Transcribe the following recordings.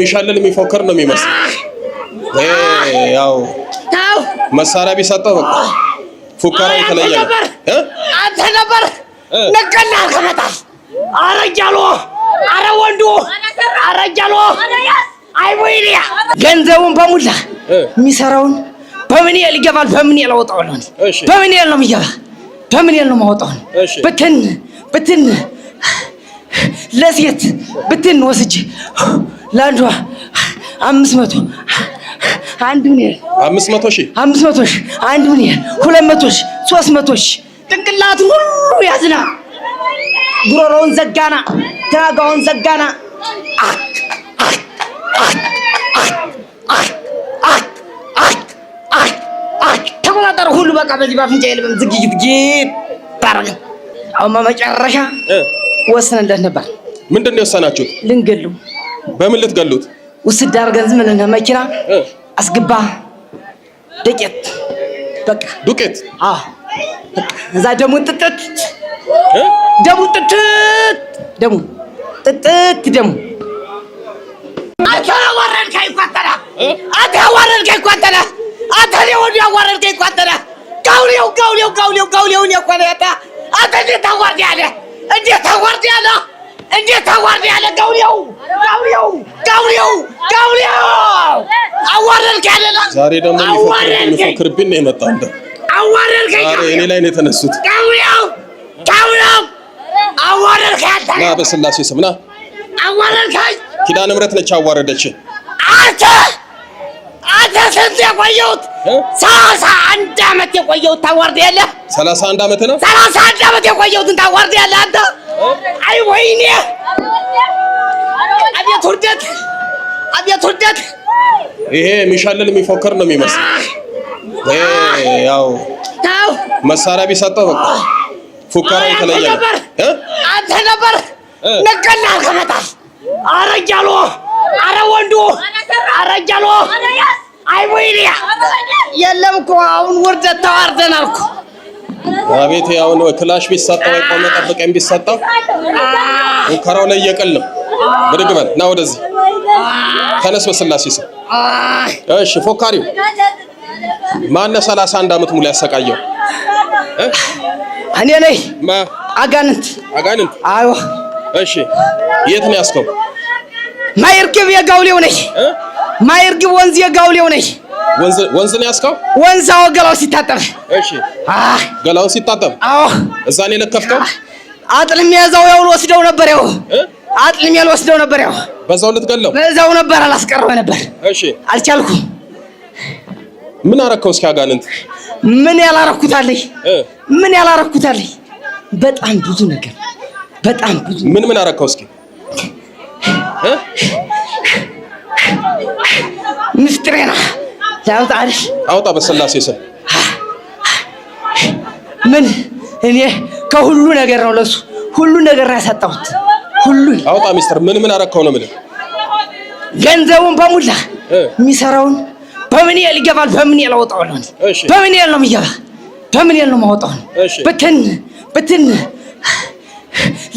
የሚሸልል የሚፎክር ነው የሚመስል። ያው መሳሪያ ቢሰጠው በቃ ፉከራ የተለየ ነው። አንተ ነበር ነቀና ከመጣል አረጃሎ አረ ወንዱ አረጃሎ አይ ወይኔ ገንዘቡን በሙላ የሚሰራውን በምን ያህል ይገባል? በምን ያህል አወጣዋለሁ? በምን ያህል ነው የሚገባ? በምን ያህል ነው የማወጣው? ብትን ብትን ለሴት ብትን ወስጄ ለአንዷ 500 1 ሚሊዮን 500,000 500,000 1 ሚሊዮን 200,000 300,000 ጭንቅላቱን ሁሉ ያዝና ጉሮሮውን ዘጋና ትናጋውን ዘጋና አክ አክ አክ አክ አክ አክ አክ አክ አክ ተቆጣጠረ ሁሉ በቃ በዚህ በአፍንጫ የለም ዝግጅት ጌጥ ታረገ። አሁን መጨረሻ ወስነንለት ነበር። ምንድን ነው የወሰናችሁት? ልንገሉ። በምን ልትገሉት? ውስድ አድርገን ዝም ብለን መኪና አስገባ ዱቄት በቃ ዱቄት። አዎ በቃ እዛ ደሙን ጥጥት ደሙ ጥጥት ደሙ ጥጥት ደሙ። አንተ አዋረድከኝ እኮ አንተ ነህ። አንተ አዋረድከኝ እኮ አንተ ነህ። አንተ እኔ ወንድ ያዋረድከኝ እኮ አንተ ነህ። ጋውሌው ጋውሌው ጋውሌው ጋውሌውን እኮ ነህ አንተ። አንተ እንዴት ታዋርዳለህ? እንዴት ታዋርዳለህ? እንዴት ታዋርዳለህ? ጋውሌው ጋውሌው ጋውሌው ጋውሌው አዋረድከኝ አይደለ? ዛሬ ደግሞ የሚፎክርብኝ ነው የመጣው። እንደ አዋረድከኝ። ዛሬ እኔ ላይ ነው የተነሱት። ጋውሌው ጋውሌው አዋረድከኝ አንተ። ና በስላሴ ስም ና። አዋረድከኝ። ኪዳነ ምሕረት ነች ያዋረደች። አንተ አንተ ስንት የቆየሁት 31 ዓመት የቆየሁት ታዋርድ የለ 31 ዓመት ነው። 31 ዓመት የቆየሁትን ታዋርድ ያለ አንተ። አይ ወይኔ፣ አቤት ውርደት፣ አቤት ውርደት። ይሄ የሚሸልል የሚፎክር ነው የሚመስል። ያው መሳሪያ ቢሰጠው በቃ ፉከራ የተለየ ነው። አንተ ነበር ነቀና ከመጣል አረጃሎ አረ ወንዱ አረጃሎ አይ ወይኔ የለም እኮ አሁን ውርደት ተዋርደናል እኮ። አቤት አሁን ክላሽ ቢሰጠው ወይ ቆመ ጠብቀኝ ቢሰጠው ፉከራው ላይ የቀል ነው። ብድግ በል ና ወደዚህ ተነስ፣ በስላሴ ስም። እሺ ፎካሪው ማነው? 31 ዓመት ሙሉ ያሰቃየው እኔ ነኝ። አጋንንት አጋንንት። አዎ። እሺ የት ነው ያስከው? ማይርግብ የጋውሌው ነኝ። ማይርግብ ወንዝ የጋውሌው ነኝ። ወንዝ ወንዝ ነው ያስከው? ወንዝ አዎ፣ ገላው ሲታጠብ። እሺ ገላውን ሲታጠብ። አዎ፣ እዛ ነው የለከፍከው? አጥልሜ እዛው ያው ወስደው ነበር። ያው አጥልሜ ወስደው ነበር። ያው በዛው ልትገለው በዛው ነበር፣ አላስቀረው ነበር። እሺ አልቻልኩም። ምን አረከው? እስኪ አጋንንት ምን ያላረኩታለኝ? ምን ያላረኩታለኝ? በጣም ብዙ ነገር፣ በጣም ብዙ። ምን ምን አረከው? እስኪ ምስጢሬና ላውጣ አይደል? አውጣ በስላሴ ስም። ምን እኔ ከሁሉ ነገር ነው ለሱ ሁሉ ነገር ነው ያሳጣሁት። ሁሉ አውጣ ሚስጥር። ምን ምን አረከው ነው የምልህ? ገንዘቡን በሙላ የሚሰራውን በምን ያህል ይገባል? በምን ያህል አወጣዋለሁ? በምን ያህል ነው የሚገባ? በምን ያህል ነው የማወጣው? ብትን ብትን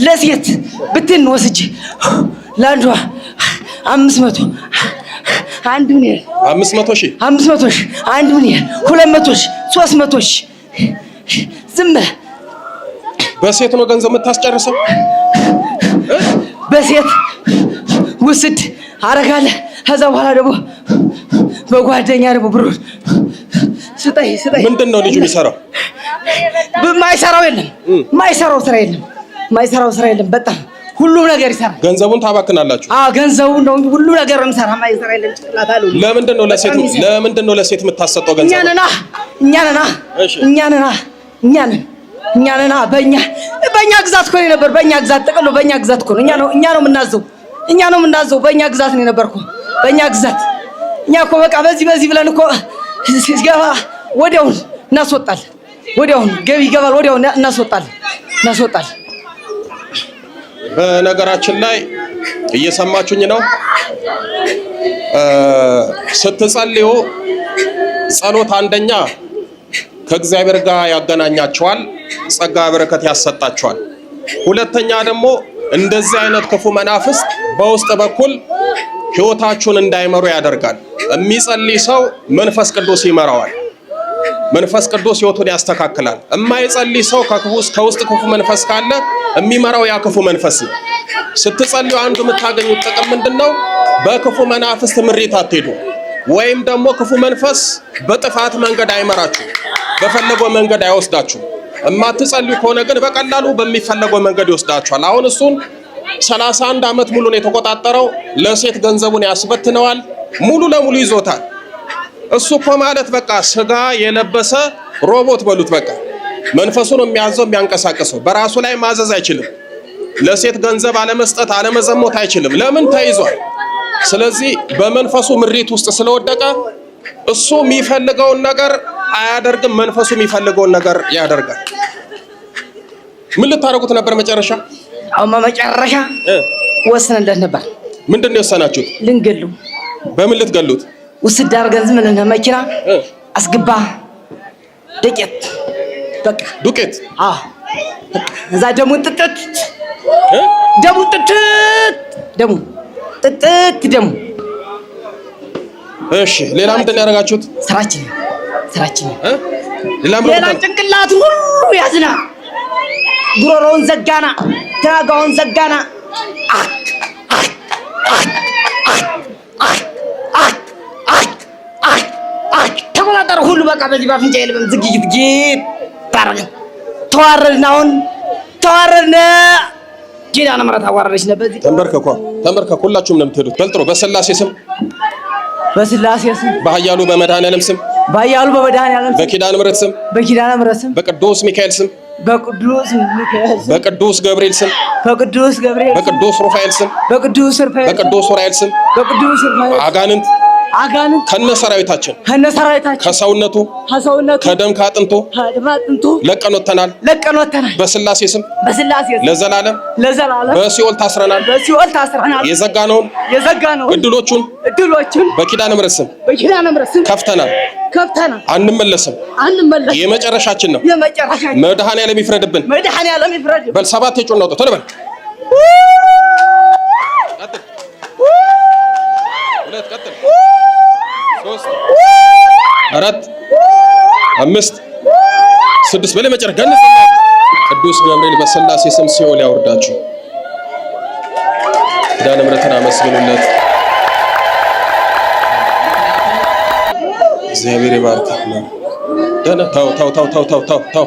ለሴት ብትን ወስጄ ለአንዷ 500 1 ሚሊዮን 500,000 500,000 1 ሚሊዮን 200,000 300,000 ዝም። በሴት ነው ገንዘብ የምታስጨርሰው? በሴት ውስድ አረጋለህ። ከዛ በኋላ ደግሞ በጓደኛ ደግሞ ብሩን ስጠኝ ስጠኝ። ምንድን ነው ልጁ የሚሰራው? ማይሰራው የለም፣ ማይሰራው ስራ የለም፣ ማይሰራው ስራ የለም። በጣም ሁሉም ነገር ይሰራል። ገንዘቡን ታባክናላችሁ? አዎ ገንዘቡን ነው ሁሉ ነገር የሚሰራ ማይሰራ የለም። ጭንቅላት አለው። ለምንድን ነው ለሴት ለምንድን ነው ለሴት የምታሰጠው ገንዘብ? እኛ ነና እኛ ነና እኛ ነና እኛ ነን እኛ ነና። በእኛ በእኛ ግዛት እኮ ነው የነበር። በእኛ ግዛት ጠቅሎ በእኛ ግዛት እኮ ነው። እኛ ነው የምናዘው፣ እኛ ነው የምናዘው። በእኛ ግዛት ነው የነበር እኮ በእኛ ግዛት። እኛ እኮ በቃ በዚህ በዚህ ብለን እኮ ሲገባ ወዲያውን እናስወጣለን። ወዲያውን ገቢ ይገባል፣ ወዲያውን እናስወጣለን እናስወጣለን። በነገራችን ላይ እየሰማችሁኝ ነው። ስትጸልዩ ጸሎት አንደኛ ከእግዚአብሔር ጋር ያገናኛቸዋል፣ ጸጋ በረከት ያሰጣቸዋል። ሁለተኛ ደግሞ እንደዚህ አይነት ክፉ መናፍስት በውስጥ በኩል ሕይወታችሁን እንዳይመሩ ያደርጋል። የሚጸልይ ሰው መንፈስ ቅዱስ ይመራዋል። መንፈስ ቅዱስ ሕይወቱን ያስተካክላል። የማይጸልይ ሰው ከውስጥ ክፉ መንፈስ ካለ የሚመራው ያ ክፉ መንፈስ ነው። ስትጸልዩ አንዱ የምታገኙት ጥቅም ምንድነው? በክፉ መናፍስት ምሪት አትሄዱ፣ ወይም ደግሞ ክፉ መንፈስ በጥፋት መንገድ አይመራችሁ፣ በፈለገው መንገድ አይወስዳችሁ። የማትጸልዩ ከሆነ ግን በቀላሉ በሚፈለገው መንገድ ይወስዳችኋል። አሁን እሱን 31 ዓመት ሙሉ ነው የተቆጣጠረው። ለሴት ገንዘቡን ያስበትነዋል፣ ሙሉ ለሙሉ ይዞታል። እሱ እኮ ማለት በቃ ስጋ የለበሰ ሮቦት በሉት። በቃ መንፈሱን የሚያዘው የሚያንቀሳቅሰው፣ በራሱ ላይ ማዘዝ አይችልም። ለሴት ገንዘብ አለመስጠት አለመዘሞት አይችልም። ለምን? ተይዟል። ስለዚህ በመንፈሱ ምሪት ውስጥ ስለወደቀ እሱ የሚፈልገውን ነገር አያደርግም፣ መንፈሱ የሚፈልገውን ነገር ያደርጋል። ምን ልታደርጉት ነበር መጨረሻ? አሁንማ መጨረሻ ወስነንለት ነበር። ምንድን ነው የወሰናችሁት? ልንገሉ። በምን ልትገሉት? ውስድ አድርገን ዝም ብለን መኪና አስገባ ዱቄት በቃ ዱቄት። አዎ በቃ እዛ ደሙን ጥጥት ደሙን ጥጥት ደሙን ጥጥት ደሙ። እሺ ሌላ ምንድን ነው ያደረጋችሁት? ስራችን ስራችን ሌላ ሌላ ጭንቅላቱን ሁሉ ያዝና ጉሮሮውን ዘጋና ትናጋውን ዘጋና አክ አክ አክ አክ አክ አክ አክ አክ ተቆጣጠረ ሁሉ በቃ በዚህ በአፍንጫ የለም ዝግጅት ጌጥ ታረገ። ተዋረድን። አሁን ተዋረድን። ኪዳነ ምሕረት አዋረደች ነበር። ተንበርከኳ ተንበርከኩ። ሁላችሁም ነው የምትሄዱት። በልጥሮ በስላሴ ስም በስላሴ ስም በኃያሉ በመድኃኔዓለም ስም በኃያሉ በመድኃኔዓለም ስም በኪዳነ ምሕረት ስም በኪዳነ ምሕረት ስም በቅዱስ ሚካኤል ስም በቅዱስ ሚካኤል ስም በቅዱስ ገብርኤል ስም በቅዱስ ገብርኤል በቅዱስ ሩፋኤል ስም በቅዱስ ሩፋኤል በቅዱስ ኡራኤል ስም በቅዱስ ሩፋኤል አጋንንት አጋንንት ከነሰራዊታችን ከነሰራዊታችን ከሰውነቱ ከሰውነቱ ከደም ከአጥንቱ ከአጥንቱ ለቀን ወጥተናል ለቀን ወጥተናል። በስላሴ ስም በስላሴ ስም ለዘላለም ለዘላለም በሲኦል ታስረናል በሲኦል ታስረናል። የዘጋነውን የዘጋነውን እድሎቹን እድሎቹን በኪዳነ ምሕረት ስም በኪዳነ ምሕረት ስም ከፍተናል ከፍተናል። አንመለስም አንመለስም። የመጨረሻችን ነው። የመጨረሻችን መድኃኔዓለም ይፍረድብን። መድኃኔዓለም ይፍረድብን። በል ሰባት የጮህ ነው ቶሎ በል ሁለት ቀጥል 3 4 5 6 በል መጨረሻ ገንዝ ቅዱስ ገብርኤል በስላሴ ስም ሲኦል ያወርዳችሁ። ኪዳነ ምሕረትን አመስግኑለት። እግዚአብሔር ይባርክ። ደህና ተው ተው ተው ተው ተው ተው ተው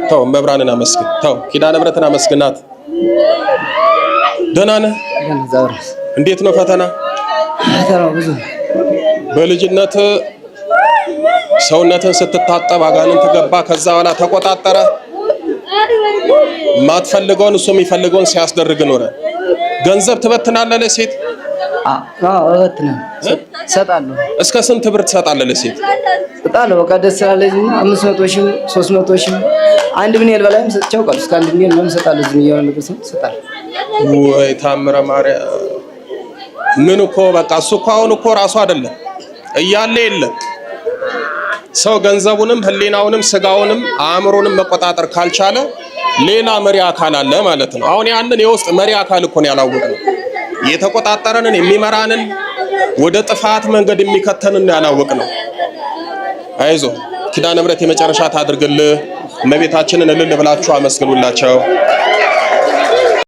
ተው መብራንን አመስግን። ተው ኪዳነ ምሕረትን አመስግናት። ደህና ነህ? እንዴት ነው ፈተና? ፈተናው ብዙ ነው። በልጅነት ሰውነትን ስትታጠብ አጋንንት ገባ። ከዛ በኋላ ተቆጣጠረ። ማትፈልገውን እሱ የሚፈልገውን ሲያስደርግ ኖረ። ገንዘብ ትበትናለህ ለሴት? አዎ እበትናለሁ፣ እሰጣለሁ። እስከ ስንት ብር ትሰጣለህ ለሴት? እሰጣለሁ። በቃ ደስ ስላለኝ 500 ሺህ 300 ሺህ 1 ሚሊዮን በላይም ሰጥቼ አውቃለሁ። እስከ 1 ሚሊዮን ምናምን እሰጣለሁ። ዝም እያለ ነገር እሰጣለሁ። ወይ ታምረ ማርያም! ምን እኮ በቃ እሱ እኮ አሁን እኮ ራሱ አይደለም እያለ የለም ሰው ገንዘቡንም ሕሊናውንም ስጋውንም አእምሮንም መቆጣጠር ካልቻለ ሌላ መሪ አካል አለ ማለት ነው። አሁን ያንን የውስጥ መሪ አካል እኮ ነው ያላወቅነው። የተቆጣጠረንን የሚመራንን ወደ ጥፋት መንገድ የሚከተንን ያላወቅነው። አይዞ ኪዳነ ምሕረት የመጨረሻ ታድርግልህ። እመቤታችንን እልል ብላችሁ አመስግኑላቸው።